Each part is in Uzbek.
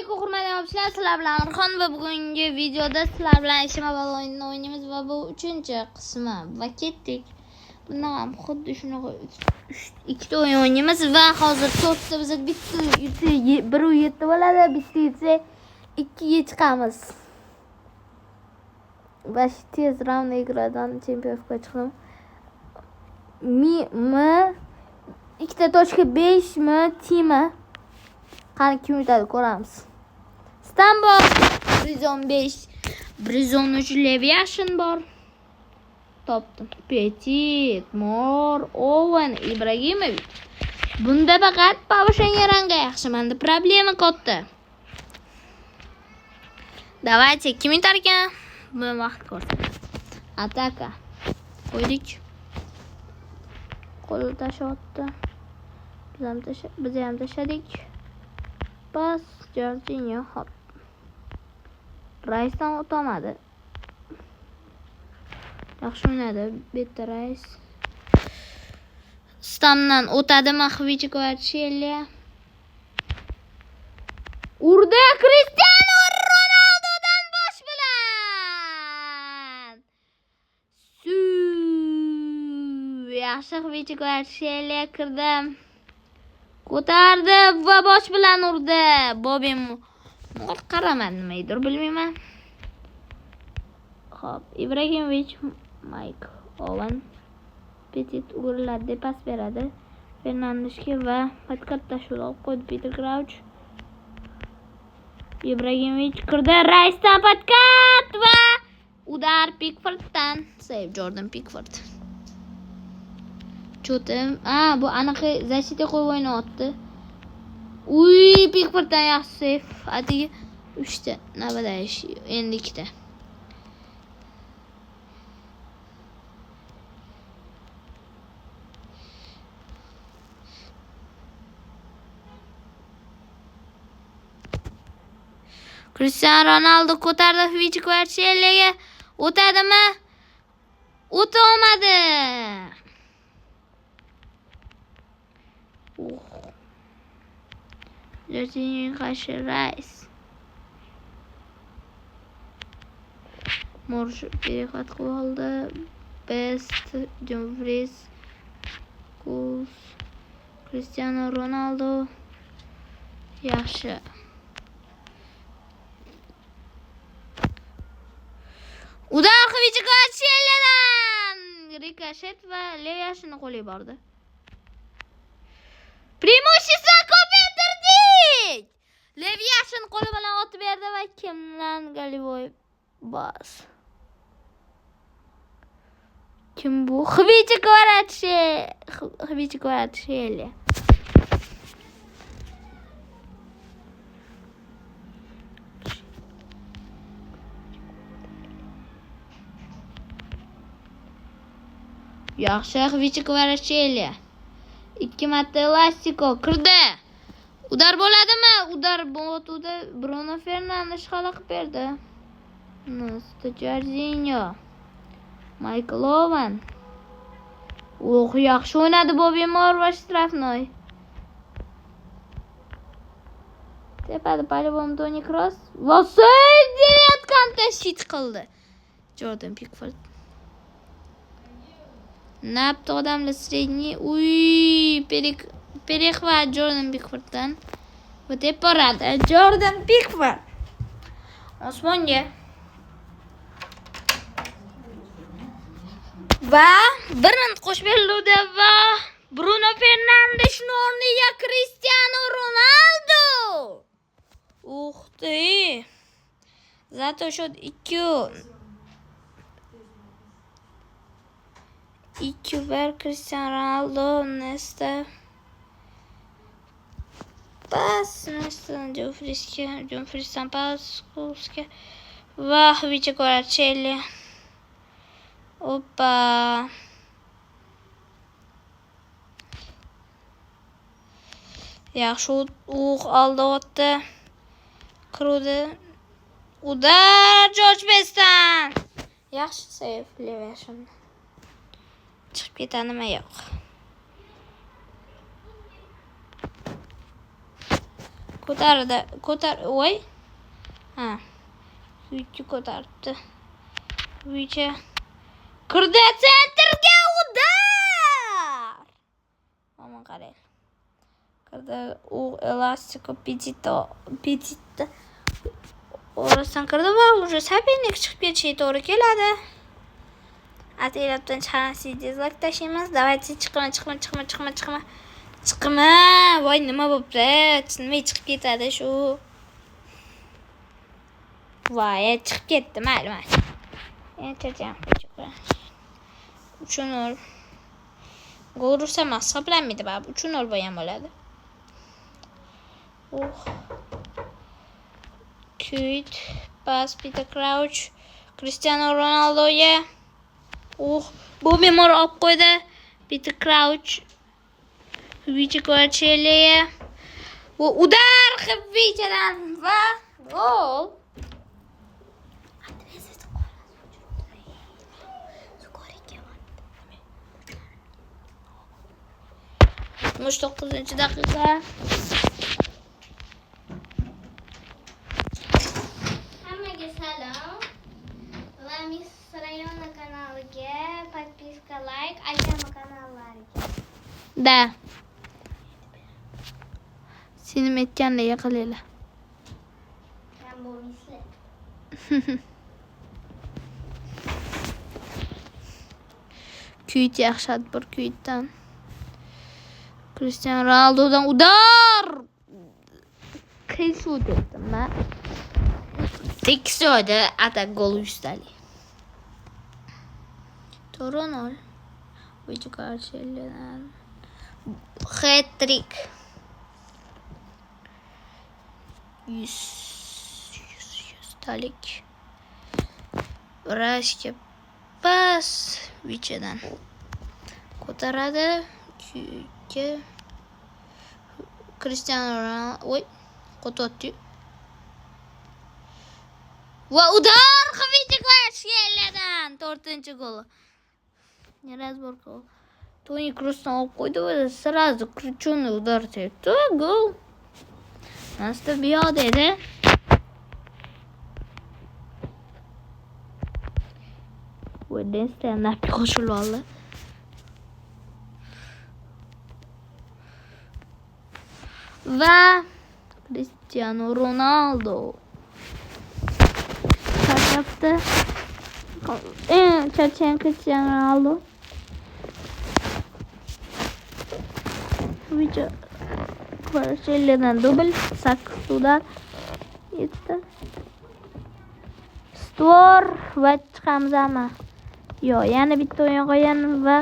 Alaykum hurmatli obunachilar, sizlar bilan Orxon va bugungi videoda sizlar bilan Ishima o'yinini o'ynaymiz va bu 3-qismi va ketdik. Bundan ham xuddi shunaqa ikkita o'yin o'ynaymiz va hozir 4 ta biz bitta yutsa 1-7 bo'ladi, bitta yutsa 2ga chiqamiz. Va tez raund igradan chempionga chiqdim. Mi M 2.5 mi Tima? Qani kim yutadi ko'ramiz. Istanbul 115 113 Leviashin bor. Topdim. Petit, Mor, Owen, Ibragimovic. Bunda faqat повышение ranga yaxshi. Menda problema katta. Давайте, kim yutar ekan? Buni vaqt ko'rsatadi. Ataka. Qo'ydik. Qo'l tashlayapti. Biz ham tashladik. Pas, Jorginho, hop. Raysdan o'tolmadi. Yaxshi o'ynadi bitta Rays. Stamdan o'tadimi Xvicha Kvaratskhelia? Urdi Cristiano Ronaldodan bosh bilan. Su, yaxshi Xvicha Kvaratskhelia kirdi. Ko'tardi va bosh bilan urdi. Bobby Moore qaramadi, nimadir bilmayman. Xo'p, Ibrahimovic, Mike Owen, Petit uriladi, pas beradi Fernandeshga va podkat tashlab olib qo'ydi Peter Crouch. Ibrahimovic kirdi, Raysdan podkat va udar Pickforddan. Save Jordan Pickford. Cho'tim. Bu aniq защита qo'yib o'ynayapti. Uy, Pickforddan yaxshi save. Atigi 3 ta nabadash, endi 2 ta. Cristiano Ronaldo ko'tardi Xvicha Kvaratskhelia. O'tadimi? O'ta olmadi. Jorginho qarshi Rice. Morsh perexod qilib oldi. Best, Dumfries, Kuz, Cristiano Ronaldo. Yaxshi. Udar Xvicha Kvaratskhelia-dan rikoshet va Leviashini qo'liga bordi. Преимущество ko'paytirdik. Leviashin qo'li bilan otib berdi va kimdan golvoy bas. Kim bu? Xvicha Kvaratskhelia. Yaxshi Xvicha Kvaratskhelia. 2 marta elastiko kirdi. Udar bo'ladimi? Udar bo'tuvdi. Bruno Fernandes xalaqit berdi. Nesta Jorginho. Michael Owen. Oh, yaxshi o'ynadi Bobby Moore va shtrafnoy. Tepada по-любому Toni Kroos. Va devyatkan tashit qildi. Jordan Pickford. Napti odamlar средний. Uy, перехват Jordan Pickforddan. Va teparadi Jordan Pickford. Osmonga. Va bir minut qo'shib berildi va Bruno Fernandeshning o'rniga Cristiano Ronaldo. Ух ты. Зато счет 2-1 Cristiano Ronaldo, Nesta. Pas Nesta'dan Dumfriesga, Dumfriesdan pas Kulsga va Xvicha Kvaratskhelia. Oppa. Yaxshi o'q aldayapti. Kiruvdi. Udar George Bestdan. Yaxshi save Leviashin. Chiqib ketadimi? Yo'q. Ko'tardi. Ko'tar, voy. Ha. Kuytni ko'taribdi. Vicha kirdi, центр ga удар. Mana qarang. Kirdi u elastiko Petito, Petito orasidan kirdi va уже соперник chiqib ketishiga to'g'ri keladi. Ataylabdan chiqaramiz, дизлайк tashlaymiz. Давайте, chiqma, chiqma, chiqma, chiqma, chiqma. Chiqma. Voy, nima bo'pti? Nima chiqib ketadi shu? Voy, chiqib ketdi. Mayli, mayli. Endi charchayapman. 3-0. Gol ursam hisoblanmaydi baribir. 3-0 bo'lgan bo'ladi. Oh. Kuyt. Pas Peter Crouch. Cristiano Ronaldoga. Oh, Bobby Moore olib qo'ydi. Peter Crouch. Vicha Kvaratskhelia. Va удар Vichadan va gol. 69-daqiqa. Hammaga salom. Va Miss Rayona kanaliga подписка, лайк, akam kanallariga. Да. Senim aytganlarga qilinglar. Kam bo'lmaysizlar. Kuyt yaxshi bir Kuytdan. Cristiano Ronaldodan удар! Qiyshuv debdim-a. Tekis joyda atak gol 100 talik. 4-0. Vicha Kvaratskhelia hat-trick. 100, 100 talik. Rashka pas Vichadan. Ko'taradi. Kuytga Cristiano Ronaldo. Voy, qo'tyapti. Va удар Vicha Kvaratskhelia 4-goli. Не разборка. Тони Kroosdan olib qo'ydi va сразу крученый удар tepdi. Gol. Nasta bu yoqda edi. Va Desta Napi qo'shilib oldi. Va Cristiano Ronaldo charchabdi. Eng charchagan Cristiano Ronaldo. Vicha Kvaratskhelia dubl, sakkiz удар yetti. Stvor va chiqamizmi? Yo'q, yana bitta o'yin qolgan va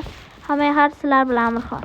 hamma har sizlar bilan Amirxon.